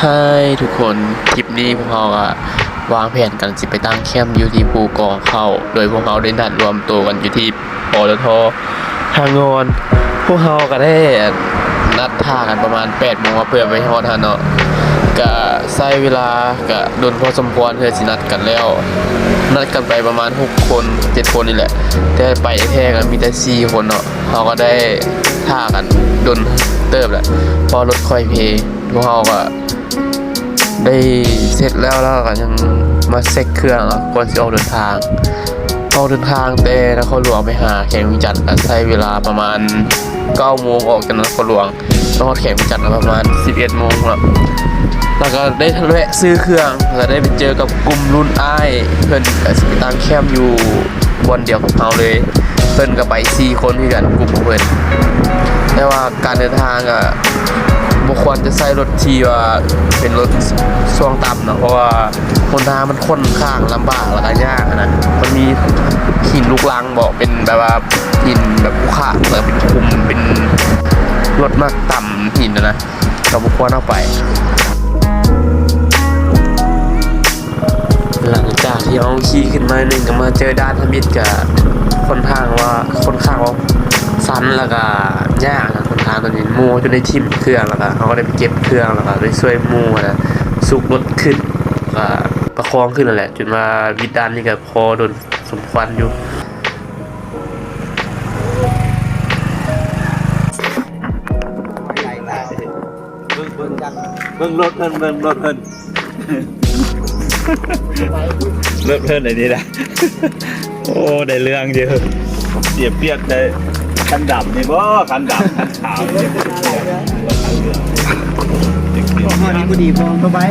ຮາຍທຸກຄົນ, ທຣິບນີ້ພວກເຮົາກະວາງແຜນກັນຊິໄປຕັ້ງແຄ້ມຢູ່ທີ່ພູກອງເຂົ້າ ໂດຍພວກເຮົາໄດ້ນັດລວມໂຕກັນຢູ່ທີ່ ປຕທ ທ່າງ່ອນ. ພວກເຮົາກະໄດ້ ອັນ ນັດຖ້າກັນປະມານແປດໂມງ ເພື່ອໄປຮອດຫັ້ນເນາະ. ກະໃຊ້ເວລາກະດົນພໍສົມຄວນເພື່ອຊິນັດກັນແລ້ວ, ນັດກັນໄປປະມານຫົກຄົນເຈັດຄົນນີ້ແຫຼະ ແຕ່ໄປແທ້ກະມີແຕ່ສີ່ຄົນເນາະ. ເຮົາກະໄດ້ຖ້າກັນດົນເຕີບແຫຼະ ເພາະລົດຄ່ອຍເພ. ພວກເຮົາກະໄດ້ເສັດແລ້ວ ແລ້ວກະຍັງມາເຊັກເຄື່ອງກ່ອນຊິອອກເດີນທາງ. ອອກເດີນທາງແຕ່ນະຄອນຫຼວງໄປຫາແຂວງວຽງຈັນກະໃຊ້ເວລາປະມານເກົ້າໂມງ, ອອກຈາກນະຄອນຫຼວງໄປຮອດແຂວງວຽງຈັນກະປະມານສິບເອັດໂມງເນາະ. ແລ້ວກະໄດ້ແວະຊື້ເຄື່ອງ ແລ້ວກະໄດ້ໄປເຈີກັບກຸ່ມລຸ້ນອ້າຍ ເພິ່ນກະຊິໄປຕັ້ງແຄ້ມຢູ່ບ່ອນດຽວກັບເຮົາເລີຍ. ເພິ່ນກະໄປສີ່ຄົນຄືກັນ ກຸ່ມຂອງເພິ່ນ, ແຕ່ວ່າ ການເດີນທາງກະບໍ່ຄວນຈະໃຊ້ລົດທີ່ວ່າເປັນລົດຊ່ວງຕ່ຳເນາະ ເພາະວ່າຫົນທາງມັນຂ້ອນຂ້າງລຳບາກ ແລ້ວກະຍາກຫັ້ນນະ. ມັນມີຫີນລູກລັງເບາະ ເປັນແບບວ່າຫີນແບບຂຸຂະ ແລ້ວເປັນຂຸມ ເປັນລົດມັກຕຳຫີນຫັ້ນນະ, ກະບໍ່ຄວນເອົາໄປ. ຫຼັງຈາກທີ່ເຮົາຂີ່ຂຶ້ນມາໜ້ອຍໜຶ່ງ ກະມາເຈີດ່ານທຳອິດ ກະຂ້ອນຂ້າງວ່າ ຂ້ອນຂ້າງວ່າຊັນ ແລ້ວກະຍາກນະ. ຫົນທາງໂຕນີ້ໝູ່ຈົນໄດ້ຖິ້ມເຄື່ອງ ແລ້ວກະເຮົາກະໄດ້ໄປເກັບເຄື່ອງ ແລ້ວກະໄດ້ຊ່ວຍໝູ່ຫັ້ນນະ ຊຸກລົດຂຶ້ນ ກະປະຄອງຂຶ້ນຫັ້ນແຫຼະ ຈົນວ່າວິດດ່ານນີ້ກະພໍດົນສົມຄວນຢູ່. ເບິ່ງ ເບິ່ງ ເບິ່ງລົດເພິ່ນ ເບິ່ງລົດເພິ່ນ ລົດເພິ່ນອັນນີ້ນະ. ໂອ້ ໄດ້ເລື່ອງຢູ່ ເສຍປຽບໄດ້ຄັນດຳນີ້ບໍ່ ຄັນດຳ ຄັນຂາວນີ້. ຮອດນີ້ພໍດີ ພໍສະບາຍ.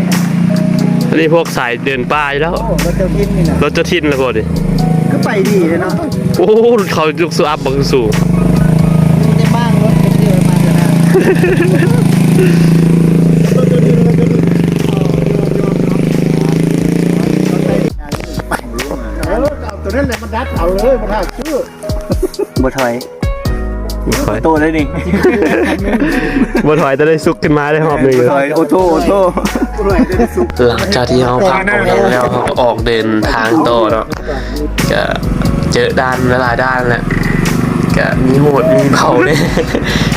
ອັນນີ້ພວກສາຍເດີນປ່າຢູ່ແລ້ວ. ໂອ້ ລົດເຈົ້າຖິ່ນນີ້ນະ ລົດເຈົ້າຖິ່ນແລ້ວບໍ່ນີ້ ຄືໄປດີເດເນາະ. ໂອ້ ລົດເຂົາຍົກສູບ ອັບບັກສູງ ມີແຕ່ບ້ານລົດເປັນເດືອນມາເທື່ອໜ້າ. ເອີ ເອົາໂຕນັ້ນແຫຼະມາດັດເອົາເລີຍ ບໍ່ຖ້າຊື້ ບໍ່ຖອຍ ບໍ່ຖອຍ ໂຕໄດ້ນີ້ ບໍ່ຖອຍ ແຕ່ໄດ້ຊຸກຂຶ້ນມາໄດ້ຮອບໜຶ່ງ. ບໍ່ຖອຍ ໂອໂຕ້ ໂອໂຕ້ ບໍ່ຖອຍ ແຕ່ໄດ້ຊຸກ. ຫຼັງຈາກທີ່ເຮົາພັກອອກແຮງແລ້ວ ເຮົາກະອອກເດີນທາງຕໍ່ເນາະ. ກະເຈີດ່ານຫຼາຍໆດ່ານແຫຼະ ກະມີໂຫດມີເບົາເດ້.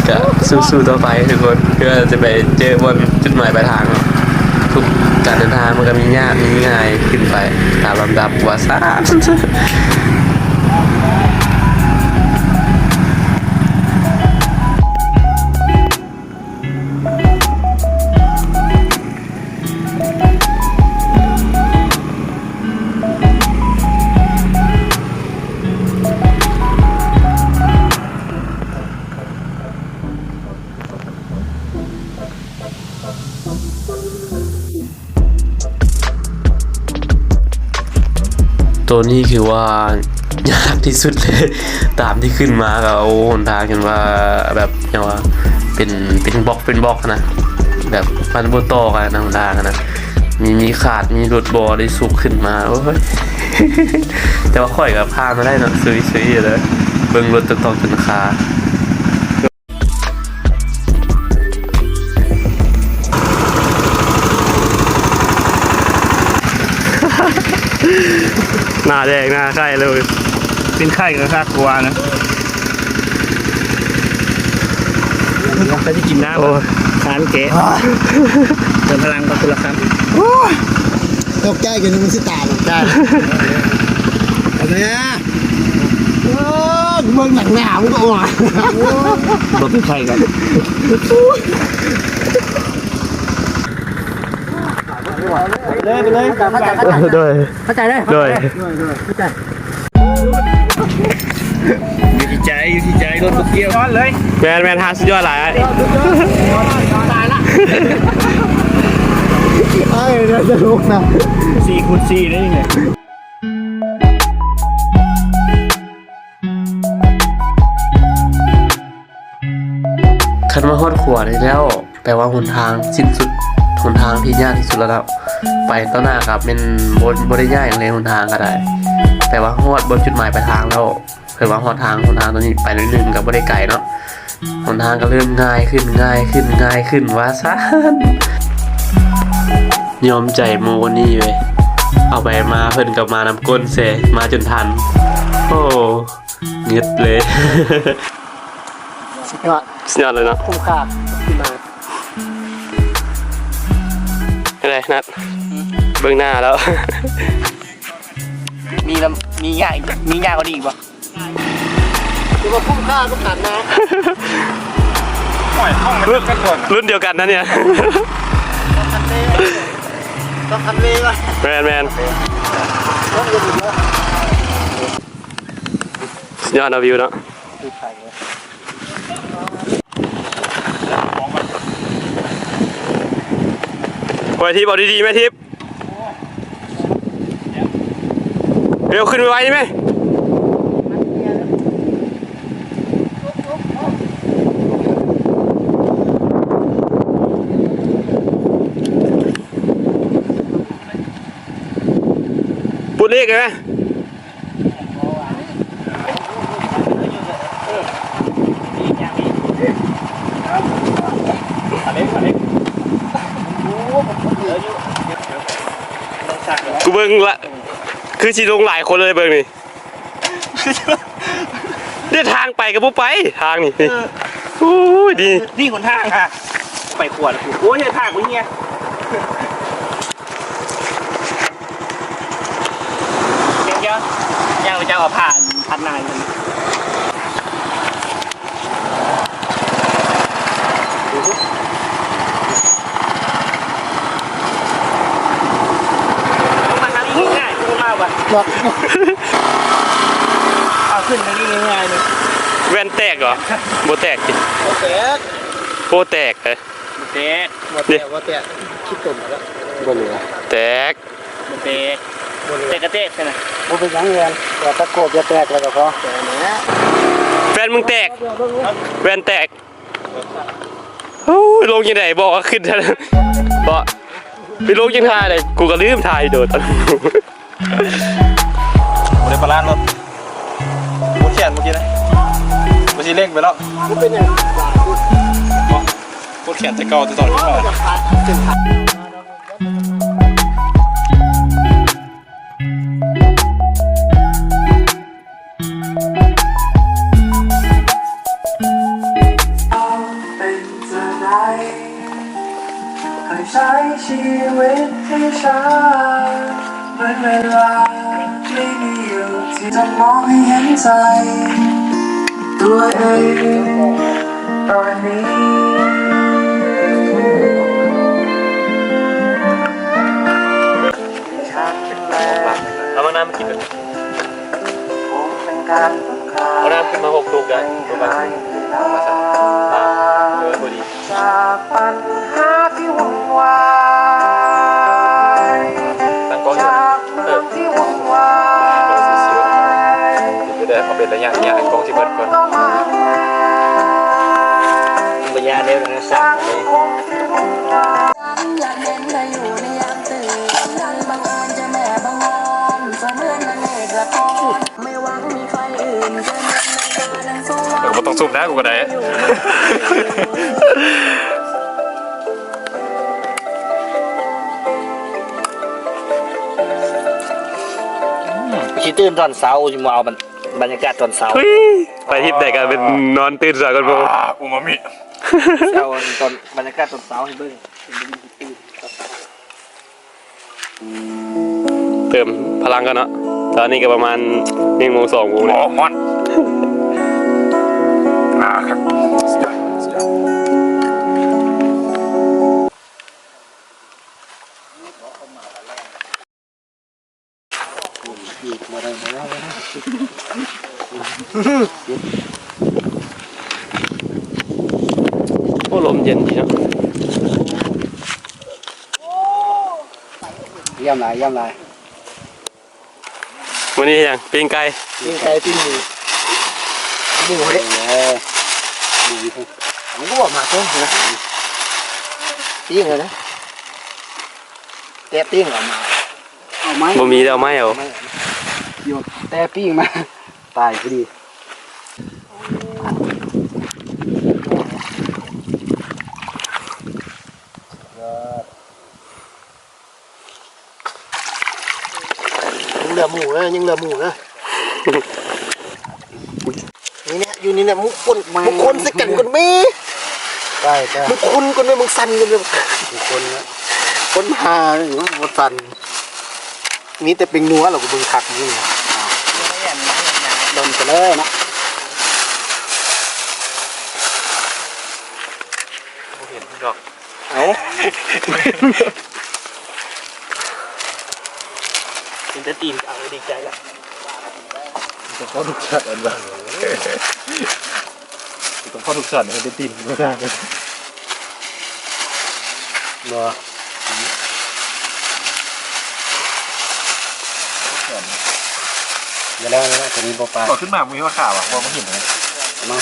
ກະສູ້ໆຕໍ່ໄປທຸກຄົນ ເພື່ອຈະໄປເຈີບ່ອນຈຸດໝາຍປາຍທາງເນາະ. ທຸກການເດີນທາງມັນກະມີຍາກມີງ່າຍຂຶ້ນໄປຕາມລຳດັບວ່າຊັ້ນ. ໂຕນີ້ຄືວ່າຍາກທີ່ສຸດເລີຍ ຕາມທີ່ຂຶ້ນມາກະ ໂອ້ ຫົນທາງຈົນວ່າແບບ ຫຍັງວ່າ ເປັນ ເປັນບລັອກ ເປັນບລັອກຫັ້ນນະ ແບບມັນບໍ່ຕໍ່ກັນນະ ຫົນທາງຫັ້ນນະ ມີ ມີຂາດ ມີລົດບໍ່ໄດ້ຊຸກຂຶ້ນມາ. ໂອ້ຍ ແຕ່ວ່າຂ້ອຍກະຜ່ານມາໄດ້ເນາະ ຊຸຍໆຢູ່ເດີ ເບິ່ງລົດຕົກໆຈົນຄາ. ໜ້າແດງໜ້າໄຂ້ເລີຍ ເປັນໄຂ້ກະຄັກກວ່ານະ. ເຮົາຈະກິນນ້ຳ ໂອ້ຍ ທານແກະ ເຕີມພະລັງກ່ອນຄົນລະຄຳ. ໂອ້ຍ ຕົກໃຈກະນຶກມັນຊິຕາຍ ຕົກໃຈ ເອົາແນ່. ເອີ ເບິ່ງໜັງໜາມັນກະອອກ ບໍ່ເປັນໄຂ້ກັນ. ເລີຍ ໄປເລີຍ ໂດຍ ເຂົ້າໃຈເລີຍ ໂດຍ ເຂົ້າໃຈ. ຢູ່ທີ່ໃຈ ຢູ່ທີ່ໃຈ ລົດບໍ່ກ່ຽວ ຍອດເລີຍ. ແມ່ນໆ ຫາສຸດຍອດຫຼາຍ ຕາຍລະ. ເອີ ໜ້າຕະຫຼົກນະ ສີ່ຄູນສີ່ໄດ້ຍັງໄງ. ຄັນມາຮອດຂົວນີ້ແລ້ວ ແປວ່າຫົນທາງສິ້ນສຸດ ຫົນທາງທີ່ຍາກທີ່ສຸດແລ້ວເນາະ. ໄປຕໍ່ໜ້າກະແມ່ນບໍ່ ບໍ່ໄດ້ຍາກຫຍັງເລີຍ ຫົນທາງກະໄດ້ ແປວ່າຮອດບ່ອນຈຸດໝາຍປາຍທາງແລ້ວ. ເພິ່ນວ່າຮອດທາງ ຫົນທາງໂຕນີ້ໄປໜ້ອຍໜຶ່ງກະບໍ່ໄດ້ໄກເນາະ. ຫົນທາງກະເລີ່ມງ່າຍຂຶ້ນ ງ່າຍຂຶ້ນ ງ່າຍຂຶ້ນວ່າຊັ້ນ. ຍອມໃຈໝູ່ຄົນນີ້ເວີຍ ເອົາໄປມາເພິ່ນກໍມານຳກົ້ນແຊ ມາຈົນທັນ. ໂອ້ ງຶດເລີຍ. ສຸດຍອດ ສຸດຍອດເລີຍເນາະ ຄຸ້ມຄ່າທີ່ມາ. ຈັ່ງໃດນັດ ເບິ່ງໜ້າແລ້ວ ມີລຳ ມີຍາກ ມີຍາກກວ່ານີ້ອີກບໍ່? ຖືວ່າຄຸ້ມຄ່າກັບການມາ. ໂອ້ຍ ລຸ້ນ ລຸ້ນດຽວກັນນະເນຍ. ແມ່ນໆ ສຸດຍອດເນາະ ວິວເນາະ. ໂອ້ຍ ທິບ ເອົາດີໆ ແມ່ ທິບ. ເຮັວ ຂຶ້ນໄວໆ ແມ່. ປຸດອີກໄດ້ໄໝ? ກູເບິ່ງລະ ຄືຊິລົງຫຼາຍຄົນເລີຍເບິ່ງນີ້. ເດີນທາງໄປກໍບໍ່ໄປ ທາງນີ້. ເອີ ໂອ້ຍ ດີ ນີ້ຫົນທາງຫາ ໄປຂວາລະ. ໂອ້ຍ ເຮັດພາກກູເຮຍ. ເຈົ້າ ເຈົ້າ ເຈົ້າເອົາຜ້າພັນໜ້າໃຫ້ເພິ່ນ. ມາທາງນີ້ງ່າຍໆ ບໍ່ມາວ່າ ເອົາຂຶ້ນທາງນີ້ງ່າຍໆ ນີ້. ແວ່ນແຕກເຫາະ? ບໍ່ແຕກຕິ? ບໍ່ແຕກ ບໍ່ແຕກເດ້. ບໍ່ແຕກ ບໍ່ແຕກ ບໍ່ແຕກ ຄິດຕົມແລ້ວ. ບໍ່ເຫຼືອ ແຕກ. ບໍ່ແຕກ ບໍ່ເຫຼືອ ແຕກກະແຕກຊັ້ນນະ. ບໍ່ເປັນຫຍັງແວ່ນ ແຕ່ຕະໂກບຢ່າແຕກແລ້ວກໍພໍ. ແວ່ນມຶງແຕກ ແວ່ນແຕກ. ໂອ້ຍ ລົງຈັ່ງໃດ ບອກວ່າຂຶ້ນ ເບາະ ໄປລົງຈັ່ງທ່າໃດ ກູກໍລືມຖ່າຍໂດດ. ບໍ່ໄດ້ປາລານລົດ ປົວດແຂນເມື່ອກີ້ນະ ບໍ່ຊິເລັ່ງໄປແລ້ວ. ບໍ່ເປັນຫຍັງ ປົວດແຂນແຕ່ເກົ່າ ແຕ່ຕອນຂຶ້ນມາ. ເປັນຈັ່ງໃດ ໃຫ້ໃຊ້ຊີວິດໃຫ້ຊ້າ ເໝືອນເວລາທີ່ມີຢູ່ ທີ່ຈະມອງໃຫ້ເຫັນໃຈຕົວເອງຕອນນີ້. ເອົາບັກນ້ຳມາກິນເດີ ເອົານ້ຳຂຶ້ນມາຫົກຕູກໄດ້ ເອົາມາຊະ ເອີ ພໍດີ. ຈາກບັນຫາທີ່ວຸ່ນວາຍ ຕັ້ງກ້ອງຢູ່ ຈາກເມືອງທີ່ວຸ່ນວາຍ ເອີ ເອົາເປັນໄລຍະ ໄລຍະ ກ້ອງຊິເບິດກ່ອນ ບໍ່ຍາກເດ້ ສັງຄົມທີ່ວຸ່ນວາຍ. ເອີ ບໍ່ຕ້ອງສູບນະ ກູກໍໄດ້. ຊິຕື່ນຕອນເຊົ້າ ຊິມາເອົາບັນ ບັນຍາກາດຕອນເຊົ້າ. ເຮີ້ຍ ໄປທິບໃດກໍເປັນນອນຕື່ນສາກ່ອນໂພ. ອາ ອູມາມິ ເຈົ້າ ຕອນບັນຍາກາດຕອນເຊົ້າໃຫ້ເບິ່ງ. ເຕີມພະລັງກ່ອນເນາະ ຕອນນີ້ກໍປະມານໜຶ່ງໂມງ ສອງໂມງແລ້ວ. ໂອ້ ຮ້ອນ ອ່າ ຄັກ ສຸດຍອດ ສຸດຍອດ. ໂອ້ ລົມເຢັນດີເນາະ. ຢ້ຽມຫຼາຍ ຢ້ຽມຫຼາຍ. ມື້ນີ້ຫຍັງ? ປີ້ງໄກ່ ປີ້ງໄກ່ ປີ້ງໝູ ໝູເດ້. ເອີ ໝູ ມັນກໍບໍ່ມາເທື່ອນະ ປີ້ງເລີຍນະ ແຕ່ປີ້ງອອກມາ ເອົາໄມ້ ບໍ່ມີແຕ່ເອົາໄມ້ເອົາ ແຕ່ປີ້ງມາ ຕາຍພໍດີ. ຍອດ. ເຫຼືອໝູເດີ ຍັງເຫຼືອໝູເດີ. ນີ້ແຫຼະ ຢູ່ນີ້ແຫຼະ ມຶງຄົນ ມຶງຄົນໃສ່ກັນກ່ອນແມ້. ໄປໆ ມຶງຄົນກ່ອນແມ້ ມຶງສັ່ນກ່ອນແມ້. ຄົນນະ ຄົນຫາຢູ່ ບໍ່ສັ່ນ. ມີແຕ່ເປັງນົວ ລາວກໍເບິ່ງຄັກຢູ່. ດົນໄປເລີຍເນາະ. ບໍ່ເຫັນດອກ. ເອົ້າ ເຫັນແຕ່ຕີນ ເອົາ ດີໃຈລະ. ຕ້ອງພໍທຸກສັດອັນວ່າ ຕ້ອງພໍທຸກສັດໃຫ້ໄດ້ຕີນ ບໍ່. ດຽວແລ້ວ ດຽວແລ້ວ ຕົວນີ້ບໍ່ປາ. ກໍຂຶ້ນມາ ມີວ່າຂາວະ ບໍ່ ບໍ່ເຫັນເລີຍ. ມາ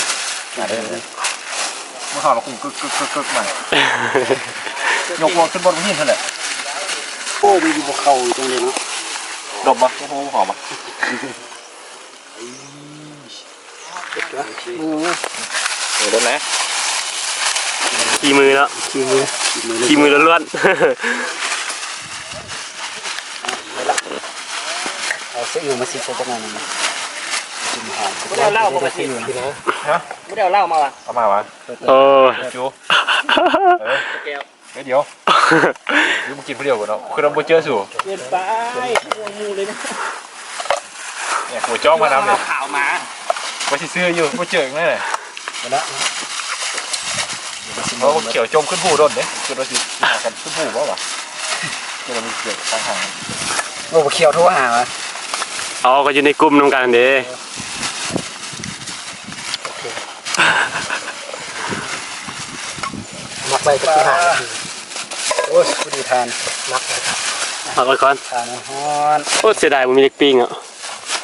ມາເດີ. ບໍ່ເຂົ້າລະ ກຸ້ງກຶກໆໆໆ ມາ. ຍົກຫົວຂຶ້ນ ບໍ່ເຫັນຫັ້ນແຫຼະ. ໂອ້ ມັນຢູ່ບໍ່ເຂົ້າ ຢູ່ຕົງນີ້ເນາະ. ດົມບໍ່? ໂອ້ໂຫ ຫອມບໍ່? ເອີ ໂດນນະ ຂີ້ມືເນາະ. ຂີ້ມື ຂີ້ມືລ້ວນໆ. ເອົາຊີອິ້ວມາຊິດໃສ່ຈັກໜ້ອຍໜຶ່ງນະ. ຊິຫອມ. ບໍ່ໄດ້ເຫຼົ້າມາຊິດນະ. ຮະ? ບໍ່ໄດ້ເອົາເຫຼົ້າມາຫວາ? ເອົາມາຫວາ? ໂອ້ຍ ເອີ ແກ້ວ. ເອີ ດຽວ ຢູ່ມາກິນຜູ້ດຽວກ່ອນເນາະ. ຄືນຳບໍ່ເຈີສູ່ ເກີນໄປ ຫວງໝູ່ເລີຍນະ. ເອົາຂາວມາ ວ່າຊິຊື້ຢູ່ ບໍ່ເຈີອີກແລ້ວ. ເອົາຂຽວຈົ່ມຂຶ້ນຜູ້ດົນເດ້. ຄິດວ່າຊິຫາກັນຂຶ້ນຜູ້ບໍ່ຫວາ? ຄິດວ່າມີເກີດການຫາ. ໂອ້ ຂຽວໂທຫາຫວາ? ເອົາ ກໍຢູ່ໃນກຸ່ມນຳກັນເດ້. ໂອເຄ ໝັກໄວ້ຈັກສິບຫ້ານາທີ. ໂອ້ຍ ພໍດີທານ. ໝັກໄວ້ ໝັກໄວ້ກ່ອນ ທານຮ້ອນ. ໂອ້ ເສຍດາຍບໍ່ມີເດັກປີ້ງເນາະ.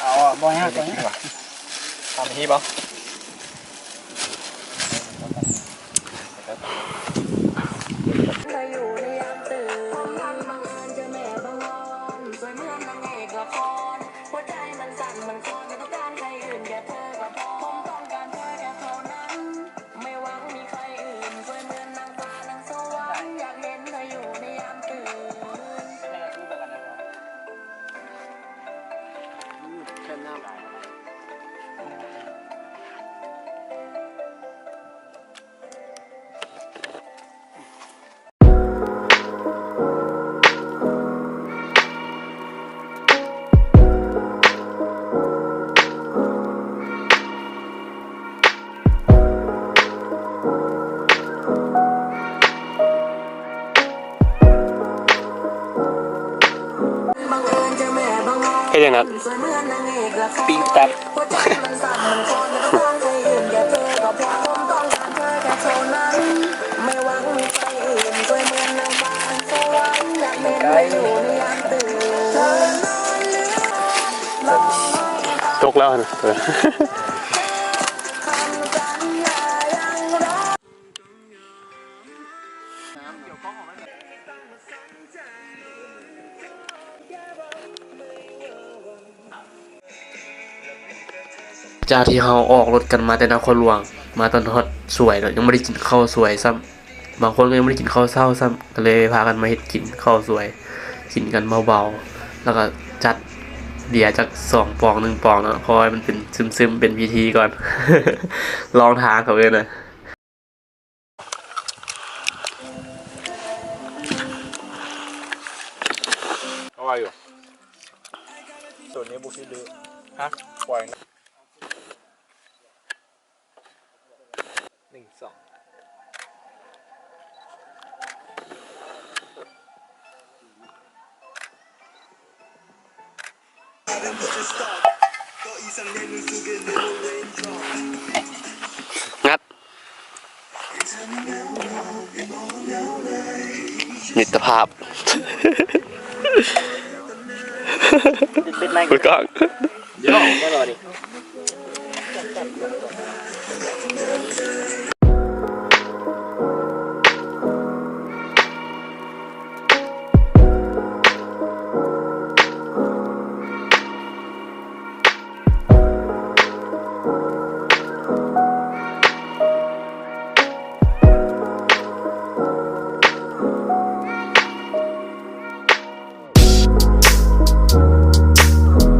ເອົາ ບໍ່ຍາກ ບໍ່ຍາກ. ທຳທີ່ບໍ່? ເຮັດຫຍັງນັ້ນ? ປີ້ງຕັບ. ຕົກແລ້ວຫັ້ນນະ. ຈາກທີ່ເຮົາອອກລົດກັນມາແຕ່ນະຄອນຫຼວງ ມາຕອນຮອດສວຍເນາະ ຍັງບໍ່ໄດ້ກິນເຂົ້າສວຍຊ້ຳ. ບາງຄົນກໍຍັງບໍ່ໄດ້ກິນເຂົ້າເຊົ້າຊ້ຳ ກໍເລີຍພາກັນມາເຮັດກິນເຂົ້າສວຍ ກິນກັນເບົາໆ ແລ້ວກໍຈັດເບຍຈັກສອງປອງ ໜຶ່ງປອງເນາະ ເພາະວ່າມັນເປັນຊຶມໆ ເປັນພິທີກ່ອນ. ລອງທາງເຂົາເອີ້ນນະ. ເອົາໄວ້ຢູ່ ໂຕນີ້ບໍ່ຄິດດື້ ຮະ ປ່ອຍນະ. ໜຶ່ງ ສອງ ງັດ ມິດຕະພາບ ປິດໄມ ເປີດກ້ອງ. ເ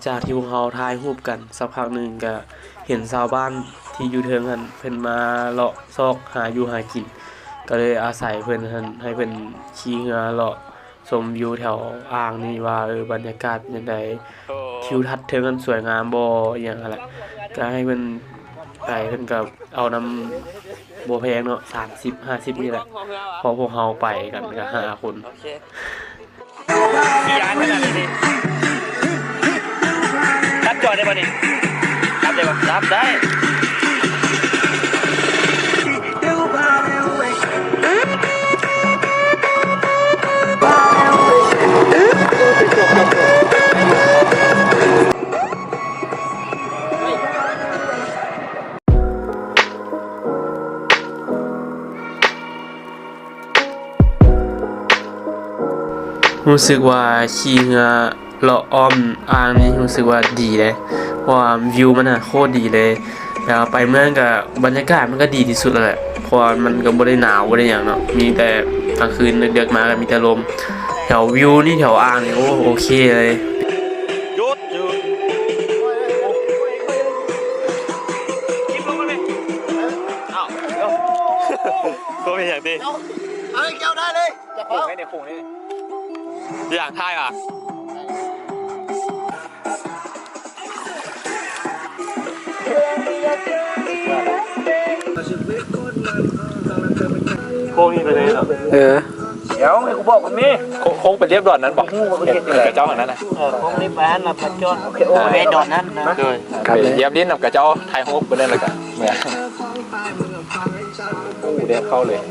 ຈາກທີ່ພວກເຮົາຖ່າຍຮູບກັນສັກພັກໜຶ່ງ ກະເຫັນຊາວບ້ານທີ່ຢູ່ເທິງຫັ້ນ ເພິ່ນມາເລາະຊອກຫາຢູ່ຫາກິນ ກະເລີຍອາໄສເພິ່ນຫັ້ນ ໃຫ້ເພິ່ນຂີ່ເຮືອເລາະ ຊົມວິວແຖວອ່າງນີ້ວ່າ ເອີ ບັນຍາກາດເປັນຈັ່ງໃດ ທິວທັດເທິງນັ້ນສວຍງາມບໍ່ ອີ່ຫຍັງຫັ້ນແຫຼະ ກະໃຫ້ເພິ່ນໄປ ເພິ່ນກະເອົານຳບໍ່ແພງເນາະ ສາມສິບ ຫ້າສິບນີ້ແຫຼະ ເພາະພວກເຮົາໄປກັນກະຫ້າຄົນ. ຈັບຈອດໄດ້ບໍ່ນີ້? ຈັບໄດ້ບໍ່? ຈັບໄດ້. ຮູ້ສຶກວ່າຂີ່ເຮືອ ເລາະອ້ອມອ່າງນີ້ຮູ້ສຶກວ່າດີເດ້ ເພາະວ່າວິວມັນນະໂຄດດີເລີຍ ແລ້ວໄປເມືອງກະບັນຍາກາດມັນກະດີທີ່ສຸດແລ້ວແຫຼະ ເພາະວ່າມັນກະບໍ່ໄດ້ໜາວບໍ່ໄດ້ຫຍັງເນາະ ມີແຕ່ກາງຄືນເດິກໆມາກະມີແຕ່ລົມ ແຖວວິວນີ້ແຖວອ່າງນີ້ ໂອ້ ໂອເຄເລີຍ. ຢຸດ ຢຸດ ອ້າວ ໂອ້ ເປັນຫຍັງຕິ? ເອົາ ເອົາ ເອົາ ໄດ້ເລີຍ. ຢາກຖ່າຍຫວາ? ໂຄ້ງນີ້ໄປເລີຍເນາະ. ເອີ ດຽວໃຫ້ກູບອກມັນມີ ໂຄ້ງ ໂຄ້ງໄປລຽບດອນນັ້ນບໍ່? ເຫັນກະເຈົ້າຫັ້ນນະ. ເອີ ໂຄ້ງນີ້ໄປຫັ້ນລະ ໄປຈອດ ໂອເຄ ໂອ້ ໄປດອນນັ້ນນະ. ໂດຍ ໄປລຽບຫຼິ້ນນຳກະເຈົ້າ ຖ່າຍຮູບໄປເລີຍລະກະເມືອ. ໂອ້ ແດດເຂົ້າເລີຍ.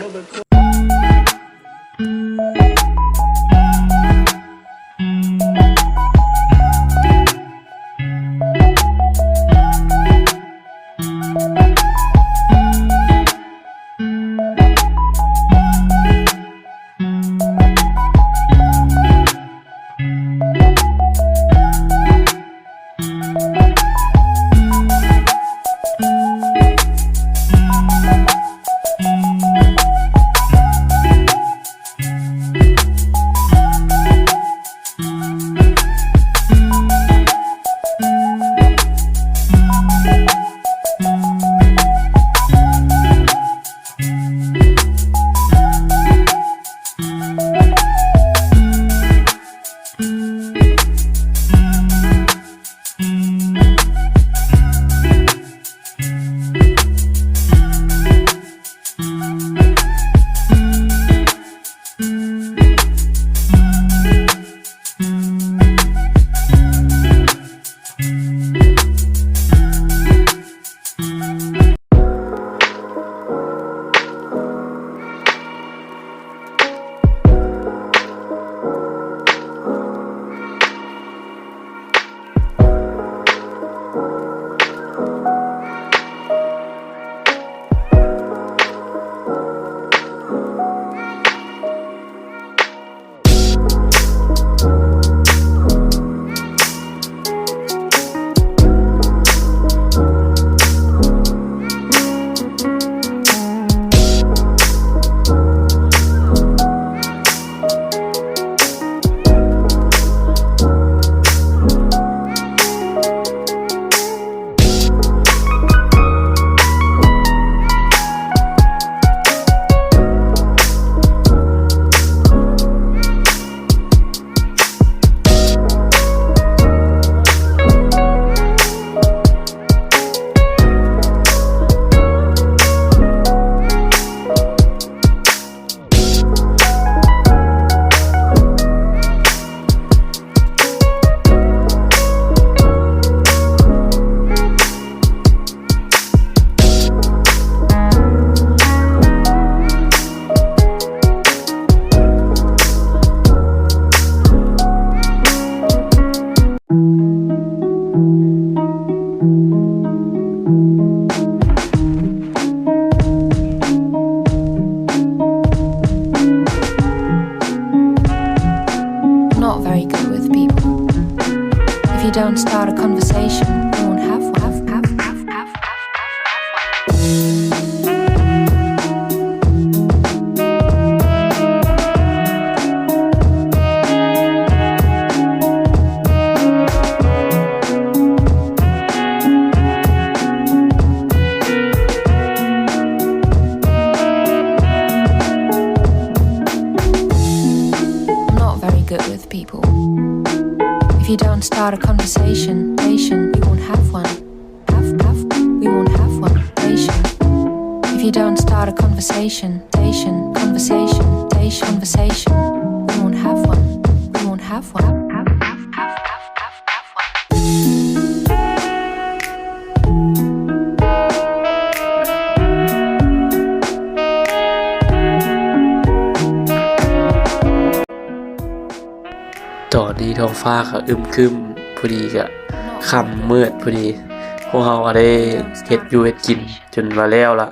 Not very good with people. If you don't start a conversation, you won't have one. Start a conversation, station, we won't have one. Have, have, we won't have one, station. If you don't start a conversation, station, conversation, station, conversation, we won't have one. We won't have one. Have, have, have, have, have, have one. ຕອນນີ້ທ້ອງຟ້າກໍອຶມຄຶ້ມ ພໍດີກະຄ່ຳມືດພໍດີ. ພວກເຮົາກໍໄດ້ເຮັດຢູ່ເຮັດກິນຈົນວ່າແລ້ວລະ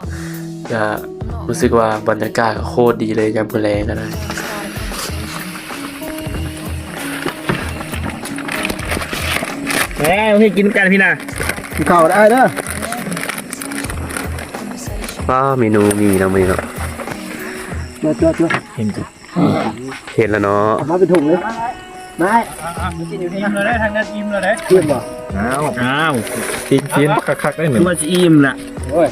ກະຮູ້ສຶກວ່າບັນຍາກາດກໍໂຄດດີເລີຍ ຍາມມື້ແລງກໍໄດ້. ເອີ ເຮັດກິນນຳກັນພີ່ນະ ກິນເຂົ້າໄດ້ເດີ. ປ້າ ເມນູມີເນາະ ມື້ນີ້ເນາະ. ເຈົ້າ ເຈົ້າ ເຈົ້າ ເຫັນ ເຫັນແລ້ວເນາະ ເອົາມາເປັນຖົງເລີຍ. ໄດ້ ອີ່ມແລ້ວເດ້ ທາງນັ້ນອີ່ມແລ້ວເດ້. ອີ່ມບໍ່? ອ້າວ ອ້າວ ປີ້ງຊີ້ນຄັກໆ ໄດ້ ຄືວ່າຊິອີ່ມລະ. ໂອ້ຍ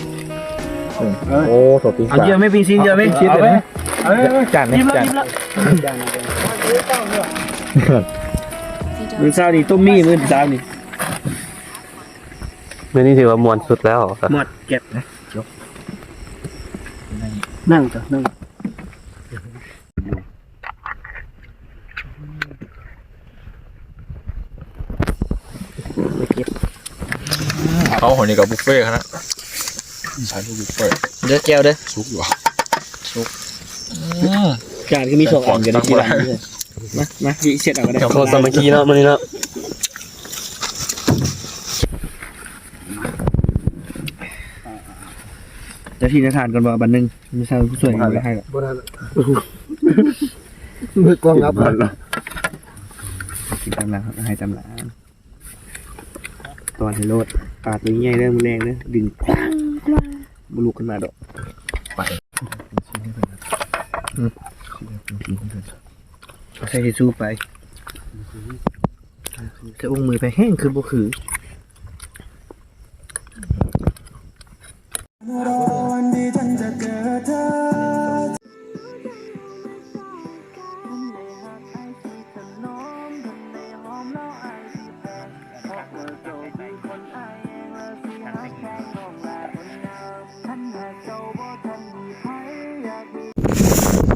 ໂອ້ ໂຖ ປີ້ງ ເອົາເຍອະໄໝ? ປີ້ງຊີ້ນເຍອະໄໝ? ເອົາໄປ ຈານ ອີ່ມແລ້ວ ຈານ ອີ່ມແລ້ວ. ມື້ເຊົ້ານີ້ຕົ້ມໝີ່ ມື້ເຊົ້ານີ້ ມື້ນີ້ຖືວ່າມ່ວນສຸດແລ້ວ ມ່ວນແກັບນະ. ນັ່ງ ນັ່ງ ເອົາ ອັນນີ້ກໍບຸບເຟຂະໜາດ ໃສ່ບຸບເຟເດີ. ແຈ່ວເດີ ສຸກຢູ່ຫວາ? ສຸກ. ອືມ ຈານຄືມີສອງອັນ ຈະໄດ້ກິນອັນດຽວ. ມາ ມາ ຊິເຊັດເອົາກໍໄດ້ ເຈົ້າຂອງສາມັກຄີເນາະ ມື້ນີ້ເນາະ. ເຈົ້າທີ່ນາທານກ່ອນວ່າບັດໜຶ່ງ ມີຊາວຜູ້ຊ່ວຍບໍ່ໄດ້ໃຫ້ລະ ບໍ່ໄດ້ລະ ມືກ້ອງອັບ ກິນຕາມຫຼັງ ໃຫ້ຕາມຫຼັງ. ຕອນໃຫ້ໂລດ ປາໂຕໃຫຍ່ເດີ ມື້ແລງເດີ ດຶງ ບໍ່ລຸກຂຶ້ນມາດອກ. ໄປ ເອົາໃສ່ທິດຊູໄປ ຈະອຸ້ງມືໄປແຮງຄືບໍ່ຄື.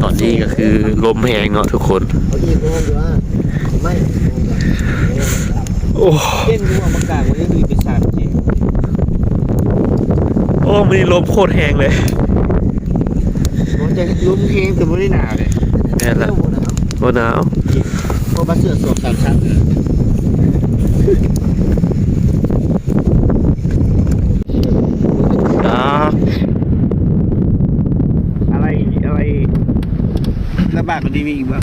ຕອນນີ້ກໍຄືລົມແຮງເນາະທຸກຄົນ. ໂອ້ ເຫັນຢູ່ວ່າມັນກາງໄວ້ຢູ່ເປັນສາມຈີ ໂອ້ ມື້ນີ້ລົມໂຄດແຮງເລີຍ. ບໍ່ ແຕ່ລົມແຮງ ແຕ່ບໍ່ໄດ້ໜາວເດ້. ແມ່ນລະ ບໍ່ໜາວ ບໍ່ໜາວ ເພາະວ່າເສື້ອສອງສາມຊັ້ນ. ອາ ອາໄລ ອາໄລ ລຳບາກກວ່ານີ້ມີອີກບໍ່?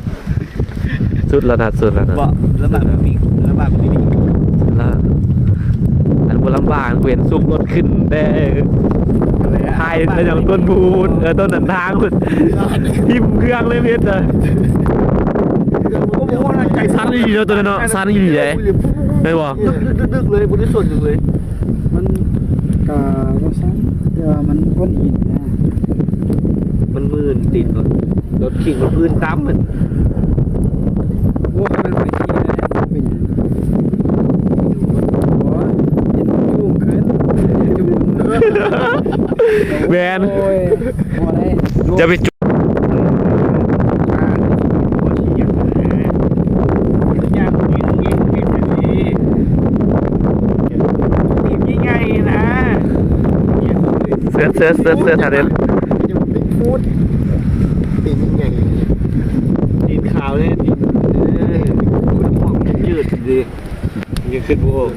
ສຸດແລ້ວນະ ສຸດແລ້ວນະ ບໍ່ ລຳບາກກວ່ານີ້ມີ ລຳບາກກວ່ານີ້ມີອີກ. ລະ ອັນບໍ່ລຳບາກ ເຫັນຊຸກລົດຂຶ້ນແຕ່ທ້າຍ ແລ້ວຫຍັງ ຕົ້ນພູນ ເອີ ຕົ້ນນັ້ນທາງພຸ້ນ ຖິ້ມເຄື່ອງເລີຍເຮັດນະ. ໄກ ສັ່ນອີ່ຫຼີເນາະ ໂຕນັ້ນເນາະ ສັ່ນອີ່ຫຼີເດ້ ແມ່ນບໍ່? ດຶກໆເລີຍ ບໍ່ໄດ້ສົນຫຍັງເລີຍ. ມັນກະບໍ່ຊັ້ນ ແຕ່ວ່າມັນກ້ອນຫີນນະ ມັນມື່ນຕີນລົດ ລົດຂີ່ມັນພື້ນຕ່ຳມັນ. ໂອ້ຍ ມັນໄປຂີ່ໄດ້ເປັນຫຍັງ? ໂອ້ຍ ເປັນຈຸ້ງຂຶ້ນ ຈຸ້ງຂຶ້ນ. ແມ່ນ ໂອ້ຍ ບໍ່ໄດ້ ຢ່າໄປ ເສີດ ເສີດ ເສີດ ເສີດ ຫາເດ້ ຕີນຂາວເດ້ ຕີນ ເອີ ຍືດເດ້ ຍັງຂຶ້ນບໍ່ອອກ.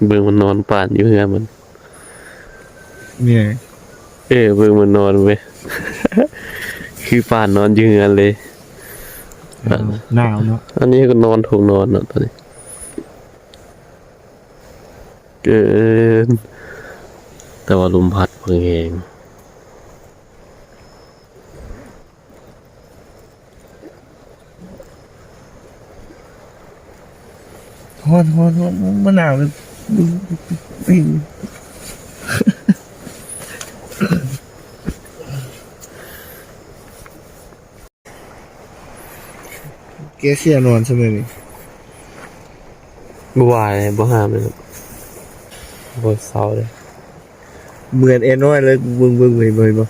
ເບິ່ງມັນນອນປານຢູ່ເຮືອນມັນ ເອີ ເບິ່ງມັນນອນເວີຍ ຄືປານນອນຢູ່ເຮືອນເລີຍ. ໜາວເນາະ ອັນນີ້ກໍນອນທົ່ງນອນເນາະຕອນນີ້ ເກີນ ແຕ່ວ່າລົມພັດແຮງ. ຮ້ອນ ຮ້ອນ ຮ້ອນ ມັນໜາວເລີຍ. ແກເສຍນອນຊະມື້ນີ້ ບໍ່ວ່າເລີຍ ບໍ່ຫ້າມເລີຍ ບໍ່ເຊົາເລີຍ. ເໝືອນແອນ້ອຍເລີຍ ເບິ່ງ ເບິ່ງ ເຫັນບໍ່ ເຫັນບໍ່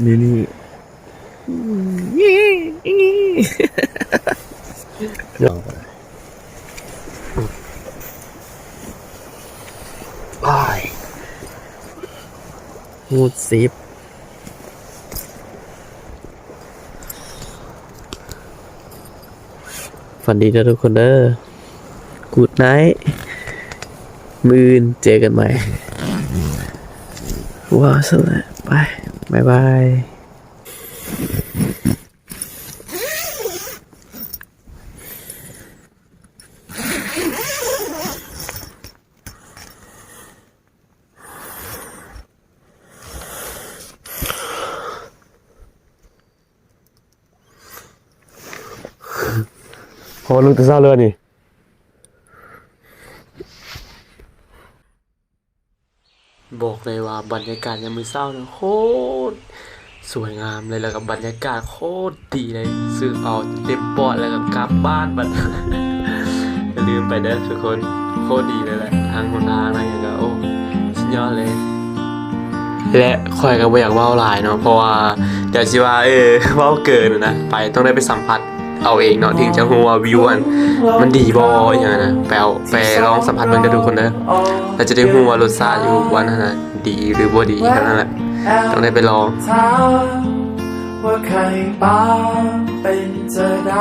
ນີ້ ນີ້. ອ້າຍ ງູດສິບ. ຝັນດີເດີທຸກຄົນເດີ Good night ມື້ອື່ນເຈີກັນໃໝ່. ວ້າວ ຊັ້ນແຫຼະ ໄປ ບາຍບາຍ. ພໍລຸກແຕ່ເຊົ້າເລີຍນີ້. ບອກເລີຍວ່າບັນຍາກາດຍາມມື້ເຊົ້ານະ ໂຄດສວຍງາມເລີຍ ແລ້ວກໍບັນຍາກາດໂຄດດີເລີຍ. ສູດເອົາເຕັມປອດ ແລ້ວກໍກັບບ້ານບັດ. ຢ່າລືມໄປເດີທຸກຄົນ ໂຄດດີເລີຍແຫຼະ ທາງຫົນທາງ ທາງຫຍັງກໍ ໂອ້ ສຸດຍອດເລີຍ. ແລະ ຂ້ອຍກໍບໍ່ຢາກເວົ້າຫຼາຍເນາະ ເພາະວ່າດຽວຊິວ່າ ເອີ ເວົ້າເກີນນະ. ໄປ ຕ້ອງໄດ້ໄປສຳຜັດເອົາເອງເນາະ ເອີ ເຖິງຈະຮູ້ວ່າວິວຫັ້ນມັນດີບໍ່ ອີຫຍັງນະ. ໄປເອົາ ໄປລອງສຳຜັດເບິ່ງເດີທຸກຄົນເດີ ແລ້ວຈະໄດ້ຮູ້ວ່າລົດຊາດຢູ່ບ່ອນຫັ້ນນະ ດີຫຼືບໍ່ດີ ເທົ່ານັ້ນແຫຼະ ຕ້ອງໄດ້ໄປລອງ. ຖາມວ່າໄຂ່ປາເປັນຈະໃດ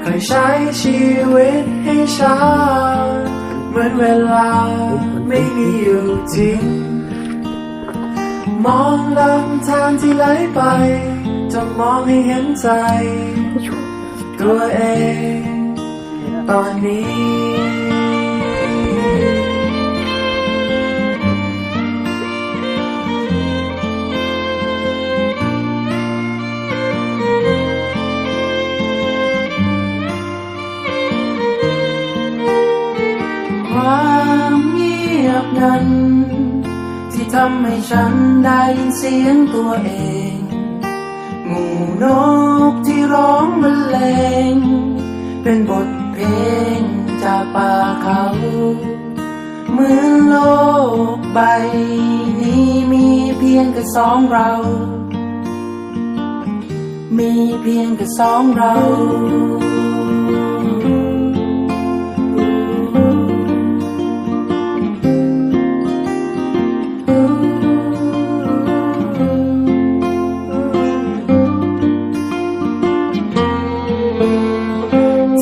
ໃຫ້ໃຊ້ຊີວິດໃຫ້ຊ້າ ເໝືອນເວລາໄມ່ມີຢູ່ຈິງ ມອງລຳທານທີ່ໄຫຼໄປ ຈະມອງໃຫ້ເຫັນໃຈຕົວເອງຕອນນີ້. ຄວາມງຽບນັ້ນ ທີ່ທຳໃຫ້ສັນໄດ້ຍິນສຽງຕົວເອງ ໝູ່ນົກທີ່ຮ້ອງບັນເລງ ເປັນບົດເພງຈາກປ່າເຂົາ ເໝືອນໂລກໃບນີ້ມີພຽງແຕ່ສອງເຮົາ ມີພຽງແຕ່ສອງເຮົາ.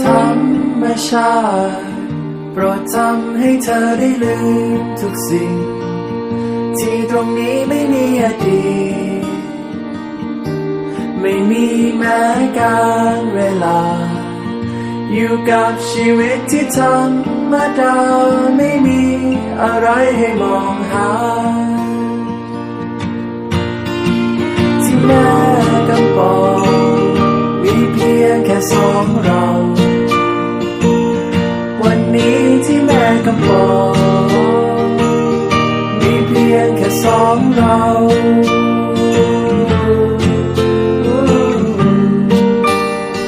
ທຳມະຊາດ ໂປດທຳໃຫ້ເທີໄດ້ລືມທຸກສິ່ງ ທີ່ຕົງນີ້ໄມ່ມີອະດີດ ໄມ່ມີແມ້ການເວລາ ຢູ່ກັບຊີວິດທີ່ທຳມະດາ ໄມ່ມີອະໄລໃຫ້ມອງຫາ ທີ່ແມ້ກຳປອງ ມີພຽງແຄ່ສອງເຮົາ